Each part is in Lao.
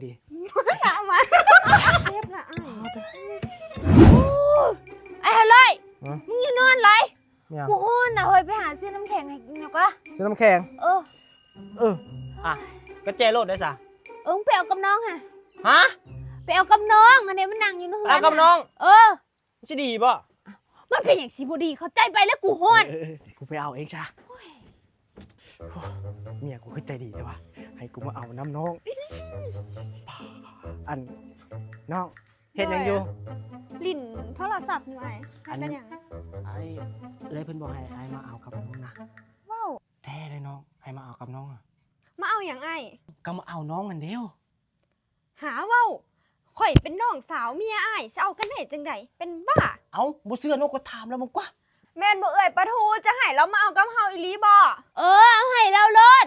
ດີ ເອົາມາ ເຈັບລະອ້າຍ. ໂອ້ຍ ອ້າຍເຮົາເລີຍ ຮະ? ມຶງຢ່ານອນຫຼາຍ ແມ່ນຫຍັງ? ກູຮ້ອນນະເຮີຍ ໄປຫາຊື້ນ້ຳແຂງໃຫ້ກິນແລ້ວກະ ຊື້ນ້ຳແຂງ? ເອີ ເອີ ອ່ະ ກະແຈໂລດໄດ້ສະ. ເອີ ມຶງໄປເອົາກັບນ້ອງຫັ້ນ. ຮະ? ໄປເອົາກັບນ້ອງ ອັນນີ້ມັນນັ່ງຢູ່ເຮືອນ ເອົາກັບນ້ອງ? ເອີ. ມັນຊິດີບໍ່? ມັນເປັນຫຍັງຊິບໍ່ດີ ເຂົ້າໃຈໄປແລ້ວ ກູຮ້ອນ. ເອີ ເອີ ເອີ ກູໄປເອົາເອງຊະ. ໂອ້ຍ ເມຍກູຄືໃຈດີແທ້ວະ ໃຫ້ກູມາເອົານຳນ້ອງ. ອັນ ນ້ອງເຮັດຫຍັງຢູ່? ໂດຍ ຫຼິ້ນໂທລະສັບຢູ່ອ້າຍ. ອັນ ເຮັດຫຍັງ? ອ້າຍເລີຍເພິ່ນບອກໃຫ້ອ້າຍມາເອົາກັບນ້ອງນະ. ເວົ້າແທ້ເດ້ນ້ອງ ໃຫ້ມາເອົາກັບນ້ອງ. ມາເອົາຫຍັງອ້າຍ? ກໍມາເອົານ້ອງຫັ້ນເດ້. ຫາເວົ້າ ຂ້ອຍເປັນນ້ອງສາວເມຍອ້າຍ ຊິເອົາກັນໄດ້ຈັ່ງໃດ ເປັນບ້າ. ເອົ້າ ບໍ່ເຊື່ອນ້ອງກໍຖາມລາວເບິ່ງກວ່າ. ແມ່ນບໍ່ເອື້ອຍປາທູ ຈະໃຫ້ລາວມາເອົາກັບເຮົາອີ່ຫຼີບໍ່? ເອີ ເອົາໃຫ້ລາວໂລດ.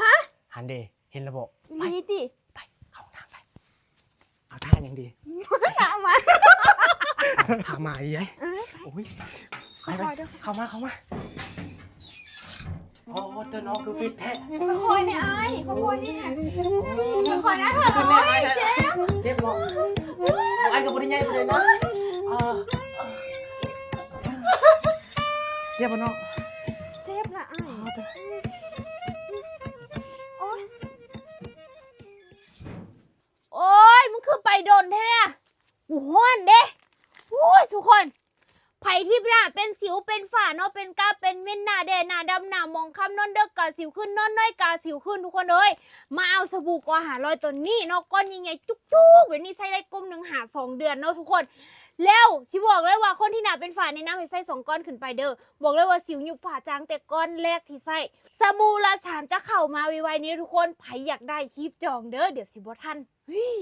ຮະ? ຫັ້ນເດ ເຫັນແລ້ວບໍ່? ອີ່ຫຼີຕິ? ໄປ ໄປ ເຂົ້າຫ້ອງນ້ຳໄປ. ເອົາທ່າຫຍັງດີ? ເອົາມາ ຖ້າມາອີ່ໃດ. ເອີ ໄປ ໂອ້ຍ ໄປ ໄປ ຄ່ອຍໆເດີ ເຂົ້າມາ ເຂົ້າມາ. ໂອ້ ເຕີນ້ອງຄືຟິດແທ້. ຄ່ອຍໆນີ້ອ້າຍ ຄ່ອຍໆນີ້ ຄ່ອຍໆນະ. ໂອ້ຍ ເຈັບ ເຈັບບໍ່? ອ້າຍກໍບໍ່ໄດ້ໃຫຍ່ປານໃດນະ. ເຈັບບໍ່ນ້ອງ? ເຈັບລະອ້າຍ. ໂອ້ຍ ໂອ້ຍ ມຶງຄືໄປດົນແທ້ນະ? ກູຮ້ອນເດ້. ໂອ້ຍ ທຸກຄົນ ໃຜທີ່ໜ້າເປັນສິວເປັນຝ້າເນາະ ເປັນກາເປັນເມັນ ໜ້າແດ່ໜ້າດຳ ໜ້າໝອງຄ້ຳ ນອນເດິກກະສິວຂຶ້ນ ນອນໜ້ອຍກະສິວຂຶ້ນ ທຸກຄົນເອີຍ ມາເອົາສະບູ ກ ຫ້າຮ້ອຍ ໂຕນີ້ເນາະ ກ້ອນໃຫຍ່ໆຈຸກໆແບບນີ້ ໃຊ້ໄດ້ກຸ່ມໜຶ່ງຫາສອງເດືອນເນາະທຸກຄົນ. ແລ້ວຊິບອກເລີຍວ່າຄົນທີ່ໜ້າເປັນຝ້າ ແນະນຳໃຫ້ໃຊ້ສອງກ້ອນຂຶ້ນໄປເດີ. ບອກເລີຍວ່າສິວຍຸບຝ້າຈາງແຕ່ກ້ອນແລກທີ່ໃຊ້. ສະບູລະສາມຈະເຂົ້າມາໄວໆນີ້ທຸກຄົນ ໃຜຢາກໄດ້ຮີບຈອງເດີ ດຽວຊິບໍ່ທັນ. ເຮີ້ຍ